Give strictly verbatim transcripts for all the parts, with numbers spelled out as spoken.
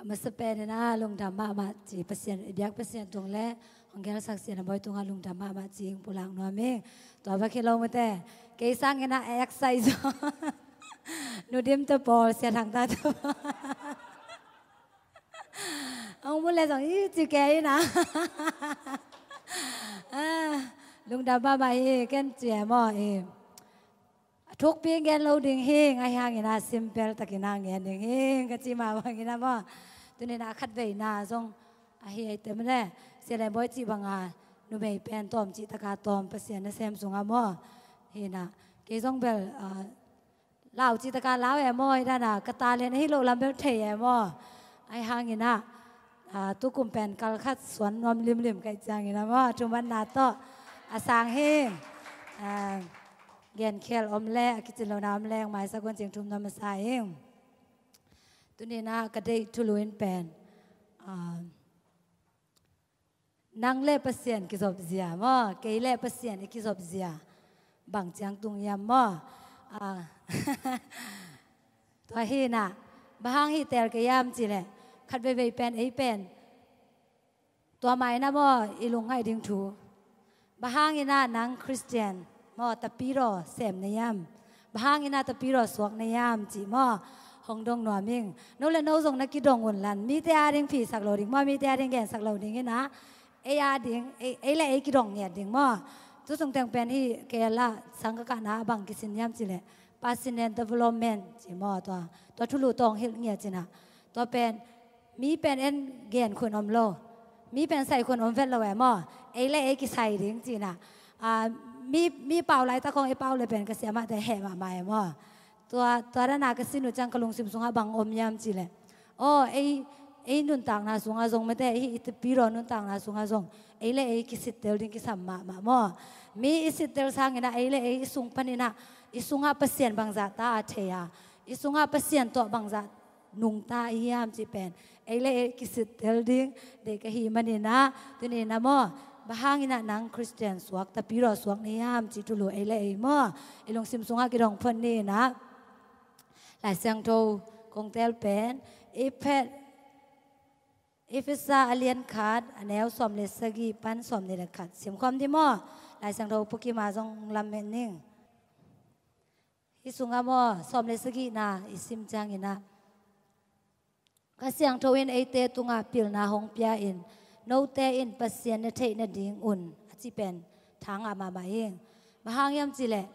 A masa pen in ah lungdam mahmah ci, Pasian, i biak Pasian tung le hong gelsak Sia Lian Bawi tungah lungdam mahmah ci hong pulak nuam ing. Tua bek hi lo mate, kei sang in ah a eksai zaw. Nu Dim te pawl, Sia Thang ta te pawl. Hong mu le zong i ci kei in ah. Ah, lungdam mahmah hi, ken ci e maw i. A thukpi gen lo ding hing, ahi hangin ah simple takin ah gen ding hing ka ci mah bangin ah maw. Tuni in ah khatveina zong ahi ei te mah le, Sia Lian Bawi cih banga numei pen tawm cih taka tawm Pasian nasem sungah maw. Hi in ah kei zong bel, ah, lau cih taka lau e maw, hi dan ah ka talent ahi loh lam bel thei e maw. Ahi hangin ah, ah, tukum pen kal khat suan nuam limlim ka hih ciangin ah maw, thumanna tawh a sang hing. Ah, genkhial om le a kicin lohna om leng maisak un cing thum nuam a sa ing. Tuni in ah ka deih thulu in pen, ah, nang le Pasian kizop zia maw, kei le Pasian i kizop zia bang ciang tung hiam maw. Ah, tua hi in ah, bang hang hih tel kei hiam cih leh, khat veivei pen ei pen tua mah in ah maw, i lungngaih ding thu. Bang hangin ah nang Khristian maw, Tapidaw sem na hiam? Bang hangin ah Tapidaw suak na hiam cih maw, hong dong nuam ing. No le no zong na kidong un lan, mite a ding phisak lo ding maw, mite a ding gensak lo ding in ah, ei a ding, ei, ei le ei kidong ngiat ding maw. Tu sung teng pen hi kei a la sang ka kahna bang kisin hiam cih leh, personal development ci maw, tua, tua thulu tawh hong hilh ngiat ci in ah. Tua pen mi pen en gen khun om lo, mi pen sai khun om vet lo e maw. Ei le ei kisai ding ci in ah. Ah, mi, mi pau laitak hong ei pau le pen ka siamahte heh mahmah e maw. Tua, tua dan a ka sin uh ciang ka lungsim sungah bang om hiam cih leh, aw, ei, ei nuntakna sungah zong mate, ei i Tapidaw nuntakna sungah zong ei le ei kisittel ding kisam mahmah maw. Mi i sittel sangin ah ei le ei i sung panin ah, i sungah Pasian bangzah ta a thei a, i sungah Pasian tawh bangzah nungta i hiam cih pen ei le ei kisittel ding deih ka hih manin ah, tuni in ah maw, bang hangin ah nang Khristian suak, Tapidaw suak na hiam cih thulu ei le ei maw, i lungsim sungah kidong phot ni in ah. Lai Siangtho kong tel pen Efesa, Efesa a lian khat, a neu sawm le sagih pan sawm nih le khat. Simkhawm ni maw? Lai Siangtho pukim ah zong lamen ning. Hih sungah maw, sawm le sagihna i sim ciangin ah, Kha Siangtho in eite tungah pilna hong pia in, note in Pasian na theih nadingun, a cih pen tha ngah mahmah ing. Bang hang hiam cih leh,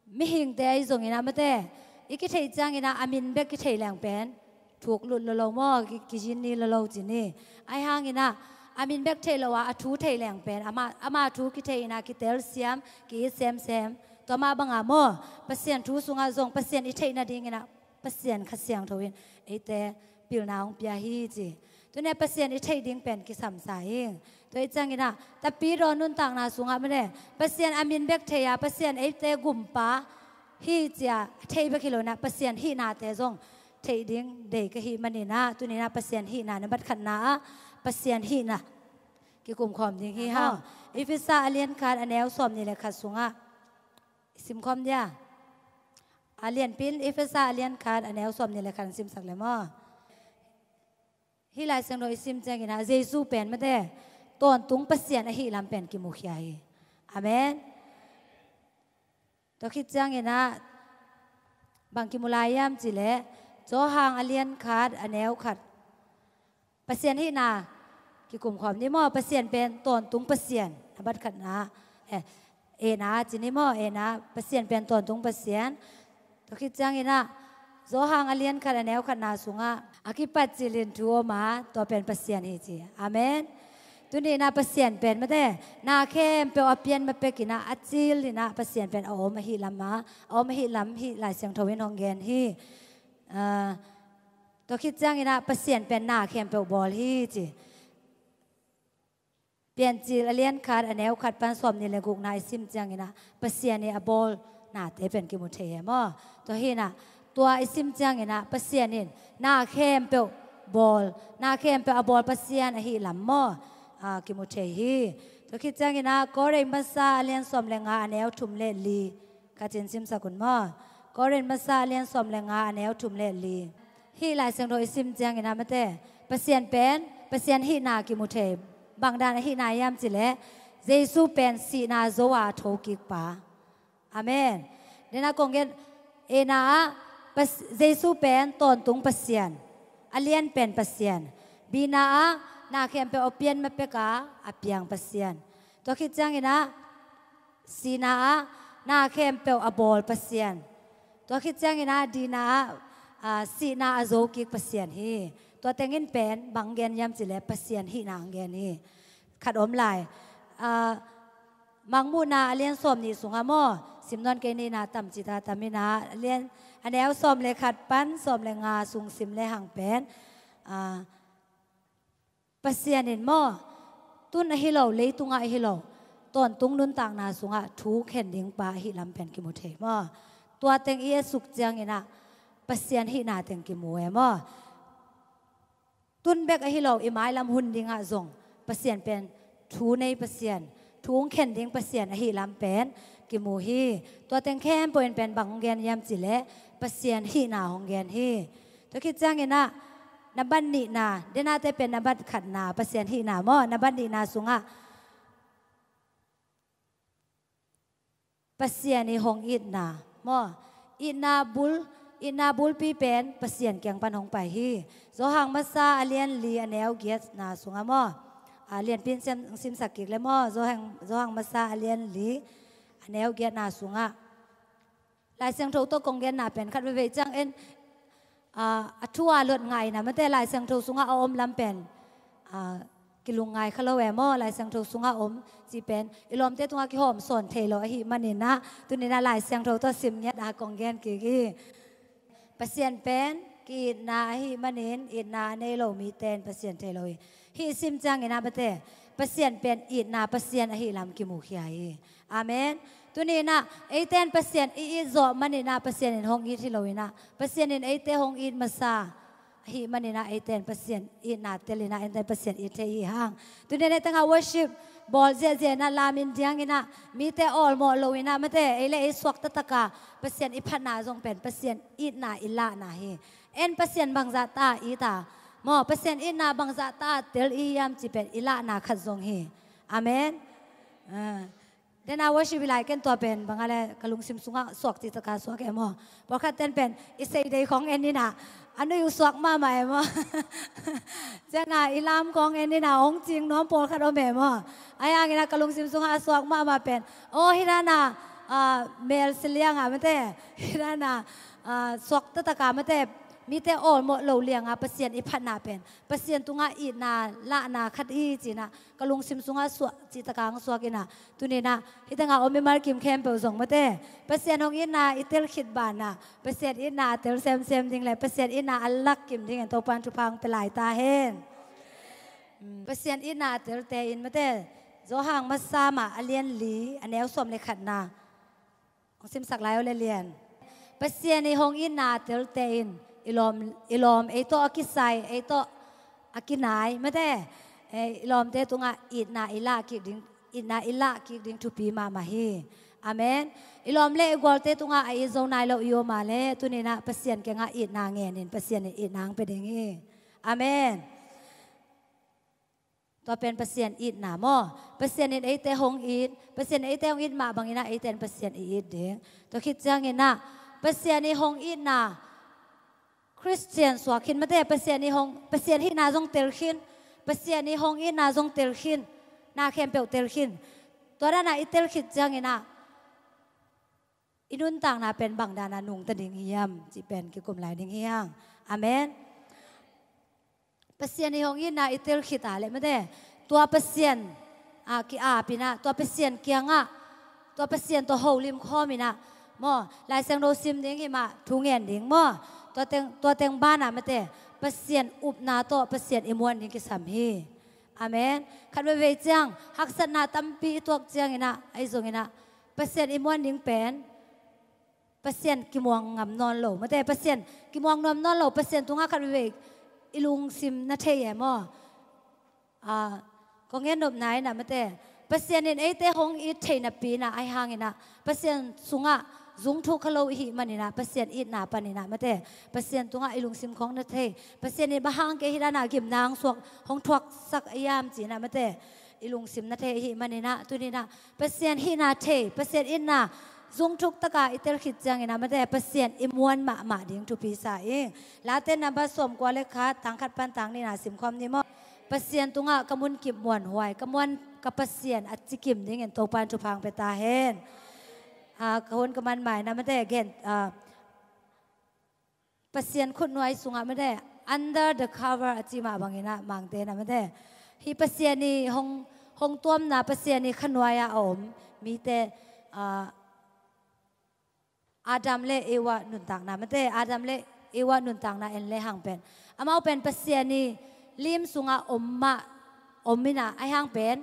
mihingte ahi zongin ah mate, i kitheih ciangin ah a min bek kithei leng pen thuk lut lolo maw, ki, kizin ni lolo ci ni. Ahi hangin ah a min bek theih lo a, a thu thei leng pen ama, ama thu kithei in ah kitel siam, ki-it semsem. Tua mah banga maw, Pasian thu sungah zong Pasian i theih nadingin ah Pasian Kha Siangtho in eite pilna hong pia hi ci. Tuni a Pasian i theih ding pen kisamsa ing. Tua i ciangin ah Tapidaw nuntakna sungah mane, Pasian a min bek thei a, Pasian eite gumpa hi ci a thei bek hi lo in ah, Pasian hihnate zong theih ding deih ka hih manin ah, tuni in ah Pasian hihna na bat khatna ah, Pasian hihna kikumkhawm ding hi hang. Efesa a lian khat, a neu sawm nih le khat sungah simkhawm dia. A lianpi in Efesa a lian khat, a neu sawm nih le khat simsak le maw. Hih Lai Siangtho i sim ciangin ah Jesu pen mate, tawntung Pasian ahih lam pen kimukhia hi. Amen. Tua khit ciangin ah bang kimu lai hiam cih leh, Johan a lian khat, a neu khat. Pasian hihna kikumkhawm ni maw, Pasian pen tawntung Pasian, a bat khatna, eh, A na ci ni maw, A na, Pasian pen tawntung Pasian. Tua khit ciangin ah Johan a lian khat, a neu khatna sungah a kipat cilin thu om a, tua pen Pasian hi ci. Amen. Tuni in ah Pasian pen mate, na khempeuh a pian ma pekin ah a cilin ah Pasian pen a om ahih lam a, a om ahih lam hih Lai Siangtho in hong gen hi. Ah, tua khit ciangin ah Pasian pen na khempeuh bawl hi ci. Piancil a lian khat, a neu khat pan sawm nih le gukna i sim ciangin ah Pasian i a bawl nate pen kimu thei hi maw. Tua hi in ah, tua i sim ciangin ah Pasian in na khempeuh bawl, na khempeuh a bawl Pasian ahih lam maw, ah, kimu thei hi. Tua khit ciangin ah Korin masa a lian sawm le nga, a neu thum le li, ka cin simsak un maw. Korin masa a lian sawm le nga, a neu thum le li. Hih Lai Siangtho i sim ciangin ah mate, Pasian pen Pasian hihna kimu thei. Bangdan a hihna hiam cileh, Jesu pen sihna zo a thokik pa. Amen. Dena kong gen, ena ah Pas- Jesu pen tawntung Pasian, a lian pen Pasian, bina ah na khempeuh a pian mapek a a piang Pasian. Tua khit ciangin ah sihna ah na khempeuh a bawl Pasian. Tua khit ciangin ah dina ah, ah, sihna a zokik Pasian hi. Tua tengin pen bang gen hiam cileh Pasian hihna ang gen hi. Khat om lai. Ah, Mangmuhna a lian sawm nih sungah maw, sim nawn kei nina, tamcita tamin ah, a lian, a neu sawm le khat pan sawm le nga sung sim le hang pen, ah, Pasian in maw, tun ahi lo, leitungah ahi lo, tawntung nuntakna sungah thu khen ding pa ahi lam pen kimu thei maw. Tua teng i et suk ciangin ah Pasian hihna teng kimu e maw. Tun bek ahi lo, i mailam hun dingah zong Pasian pen thu nei Pasian, thu hong khen ding Pasian ahi lam pen kimu hi. Tua teng khempeuh in pen bang hong gen hiam cileh, Pasian hihna hong gen hi. Tua khit ciangin ah, na bat nihna, denate pen na bat khatna, Pasian hihna maw, na bat nihna sungah Pasian i hong itna maw, itna bul, itna bulpi pen Pasian kiang pan hong pai hi. Johan masa a lian li a neu giatna sungah maw, a lianpi in sim, simsak kik le maw, Johan, Johan masa a lian li a neu giatna sungah Lai Siangtho tawh kong genna pen khat veivei ciang en, ah, a thu a luat ngaihna mate Lai Siangtho sungah a om lam pen, ah, kilungngai kha lo e maw, Lai Siangtho sungah om cih pen i lawmte tungah kihawm sawn thei lo ahi manin ah, tunin ah Lai Siangtho tawh sim ngiat a kong gen kik hi. Pasian pen ki-itna ahi manin, itna a nei lo mite in Pasian thei lo hi. Hih sim ciangin ah mate, Pasian pen itna Pasian ahi lam kimukhia hi. Amen. Tunin ah eite in Pasian i it zawh manin ah Pasian in hong it hi lo in ah, Pasian in eite hong it masa ahi manin ah eite in Pasian itna tel in ah eite in Pasian it thei hi hang. Tunin ah eite in ah worship bawl ziahziah in ah lam in diang in ah mite awlmawh lo in ah mate, ei le ei suak taktak a Pasian i phatna zong pen Pasian itna i lahna hi. En Pasian bangzah ta it a maw, Pasian itna bangzah ta tel i hiam cih pen i lahna khat zong hi. Amen. Ah. Dena worship i lai ken tua pen bang a le ka lungsim sungah suak cih taka suak e maw. Pawlkhat ten pen i seidei khawng en in ah, a nui uh suak mahmah e maw. Ciang a i lam khawng en in ah hong cing nuam pawlkhat om e maw. Ahi hangin ah ka lungsim sungah a suak mahmah pen, aw, hi dan a, ah, mel siliang a mate, hi dan a, ah, suak taktak a mate, mite awlmawh lo liang a Pasian i phatna pen Pasian tungah itna lahna khat hi ci-in ah ka lungsim sungah suak cih taka hong suak in ah, tunin ah hih teng a om mimal kim khempeuh zong mate, Pasian hong itna i tel khit banah Pasian itna a tel semsem ding le Pasian itna a lak kim dingin Topa'n thupha hong pia lai ta hen. Hmm, Pasian itna a telte in mate, Johan masa mah a lian li a neu sawm le khatna hong simsak lai aw le lian. Pasian i hong itna a telte in i lawm, i lawm ei tawh a kisai, ei tawh a kinai mate, eh, i lawmte tungah itna i lah kik ding, itna i lah kik ding thupi mahmah hi. Amen. I lawm le i gualte tungah a it zo nai lo i om a le, tunin ah Pasian kiangah itna ngen in Pasian in itna hong pia ding hi. Amen. Tua pen Pasian itna maw. Pasian in eite hong it, Pasian in eite hong it mah bangin ah eite in Pasian i it ding. Tua khit ciangin ah Pasian i hong itna Khristian suak khin mate, Pasian i hong, Pasian hihna zong tel khin, Pasian i hong itna zong tel khin, na khempeuh tel khin. Tua dan a i tel khit ciangin ah i nuntakna pen bang dan a nungta ding hiam cih pen kikum lai ding hi hang. Amen. Pasian i hong itna i tel khit a le mate, tua Pasian a ki-ap in ah, tua Pasian kiangah, tua Pasian tawh holim khawm in ah maw, Lai Siangtho sim ding hi mah, thu ngen ding maw, tua teng, tua teng banah mate, Pasian upna tawh Pasian i muan ding kisam hi. Amen. Khat veivei ciang haksatna tampi i tuak ciangin ah, ahi zongin ah Pasian i muan ding pen Pasian kimuang ngam nawn lo mate, Pasian kimuang nuam nawn lo, Pasian tungah khat veivei i lungsim na thei e maw. Ah, kong gen nopna in ah mate, Pasian in eite hong it thei napi in ah, ahi hangin ah Pasian sungah zungthuk kha lo i hih maninah Pasian itna paninah mate, Pasian tungah i lungsim khawng na thei, Pasian in bang hang kei hih danah gimna hong suak, hong thuaksak a hiam cinah mate, i lungsim na thei i hih maninah tuninah Pasian hihna thei, Pasian itna zungthuk taka i tel khit cianginah mate, Pasian i muan mahmah ding thupi sa ing. Late number sawmkua le khat, tang khat pan tang nihna simkhawm ni maw? Pasian tungah ka munkip muanhuai, ka muan ka Pasian a cikim dingin Topan thupha hong pia ta hen. Ah, ka hun ka man mai na mate, gen, ah, Pasian khutnuai sungah mate, under the cover a ci mah banginah Mangte na mate, hih Pasian i hong, hong tuamna, Pasian i khanuai-ah a om mite, ah, Adam le Eva nuntakna mate, Adam le Eva nuntakna en le hang pen, amau pen Pasian i lim sungah om mah, om inah, ahi hang pen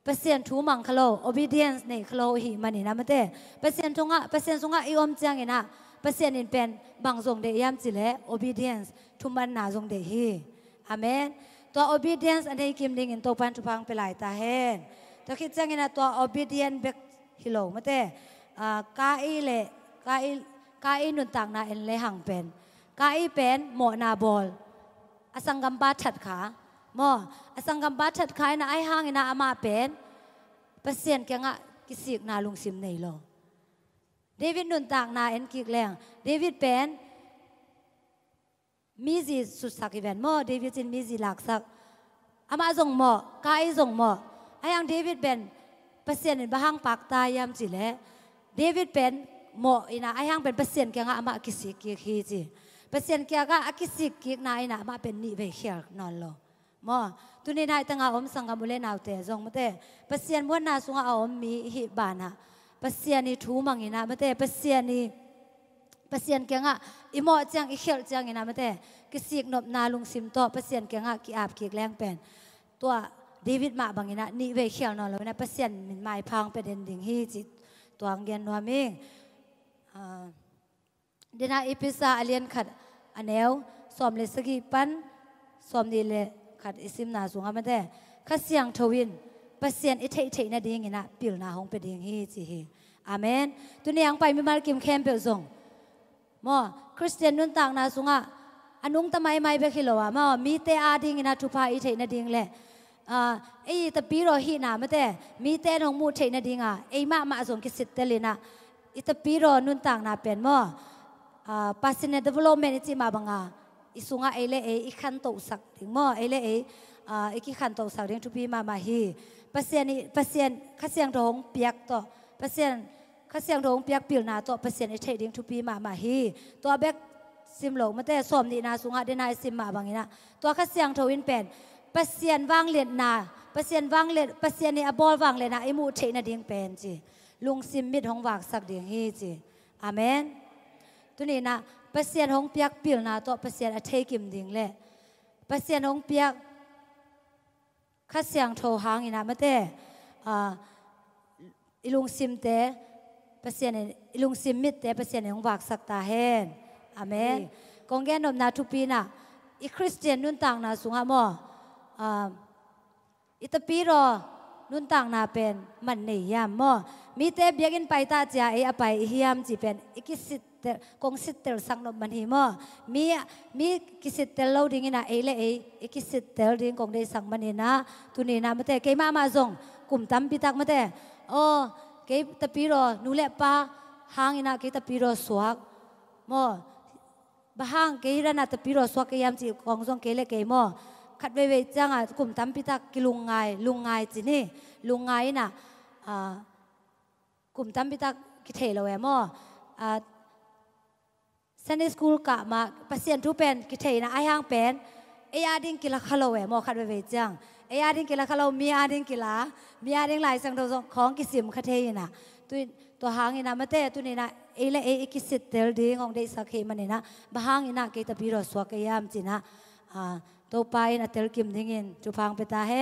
Pasian thu mang kha lo, obedience nei kha lo i hih maninah mate, Pasian tungah, Pasian sungah i om cianginah Pasian in pen bang zong deih hiam cileh obedience, thumanna zong deih hi. Amen. Tua obedience a nei kim dingin Topan thupha hong pia lai ta hen. Tua khit cianginah tua obedience bek hi lo mate, ah, Kain le, Kain, Kain nuntakna en le hang pen, Kain pen mawhna bawl, a sanggampa that kha maw? A sanggampa that kha inah, ahi hanginah amah pen Pasian kiangah kisikna lungsim nei lo. David nuntakna en kik leng, David pen mizi sutsak hi ven maw? David in mizi laksak. Amah zong mawh, Kain zong mawh. Ahi hang David pen Pasian in bang hang pakta hiam cileh, David pen mawh inah, ahi hang pen Pasian kiangah amah kisik kik hi ci. Pasian kiangah a kisik kikna inah amah pen nih vei khial nawn lo maw? Tuninah i tangah om sanggam u le naute zong mate, Pasian muanna sungah a om mi i hih banah Pasian i thu manginah mate, Pasian i, Pasian kiangah i mawh ciang, i khialh cianginah mate, kisiknopna lungsim tawh Pasian kiangah ki-ap kik leng pen, tua David mah banginah nih vei khial nawn lo inah Pasian in maipha hong pia den ding hi ci, tua hong gen nuam ing. Ah, Dena Efesa a lian khat a neu sawm le sagih pan sawmnih le khat i simna sungah mate, Kha Siangtho in Pasian i theih theih nadinginah pilna hong pia ding hi ci hi. Amen. Tuni a hong pai mimal kim khempeuh zong maw, Khristian nuntakna sungah a nungta maimai bek hi lo ah maw, mite adinginah thupha i theih nading le, ah, ei i tapidaw hihna mate, mite in hong muh theih nadinga ei mahmah zong kisittel inah i tapidaw nuntakna pen maw, ah, personal development i cih mah banga i sungah ei le ei i khantohsak ding maw, ei le ei, ah, i kikhantohsak ding thupi mahmah hi. Pasian i, Pasian Kha Siangtho hong piak tawh, Pasian Kha Siangtho hong piak pilna tawh Pasian i theih ding thupi mahmah hi. Tua bek sim lo mate, sawmnihna sungah dena i sim mah banginah tua Kha Siangtho in pen Pasian vangliatna, Pasian vanglet, Pasian i a bawl vangliatna i muh theih nading pen ci, lungsim mit hong vaksak ding hi ci. Amen. Tuninah Pasian hong piak pilna tawh Pasian a theikim ding le Pasian hong piak Kha Siangtho hanginah mate, ah, i lungsimte Pasian in, i lungsim mitte Pasian in hong vaksak ta hen. Amen. Kong gen nopna thupi inah i Khristian nuntakna sungah maw, ah, i tapidaw nuntakna pen man nei hiam maw? Mite biakinn paita cia ei a pai i hiam ci pen i kisittel, kong sittelsak nop man hi maw? Mi, mi kisittel lo dinginah ei le ei i kisittel ding kong deihsak maninah tuninah mate, kei mahmah zong kum tampitak mate, aw, kei tapidaw nu le pa hanginah kei tapidaw suak maw? Bang hang kei hih danah tapidaw suak ka hiam cih kong zong kei le kei maw, khat veivei ciangah kum tampitak kilungngai, lungngai ci ni, lungngai inah, ah, kum tampitak kithei lo e maw? Ah, Sunday school kah mah Pasian thu pen kithei inah, ahi hang pen ei ading kila kha lo e maw, khat veivei ciang ei ading kila kha lo, mi ading kila, mi ading Lai Siangtho zong khawng kisim kha thei inah. Tui, tua hanginah mate, tuninah ei le ei i kisittel ding hong deihsak hi maninah, bang hanginah kei tapidaw suak ka hiam cinah, ah, Topa in a telkim dingin thupha hong pia ta hen.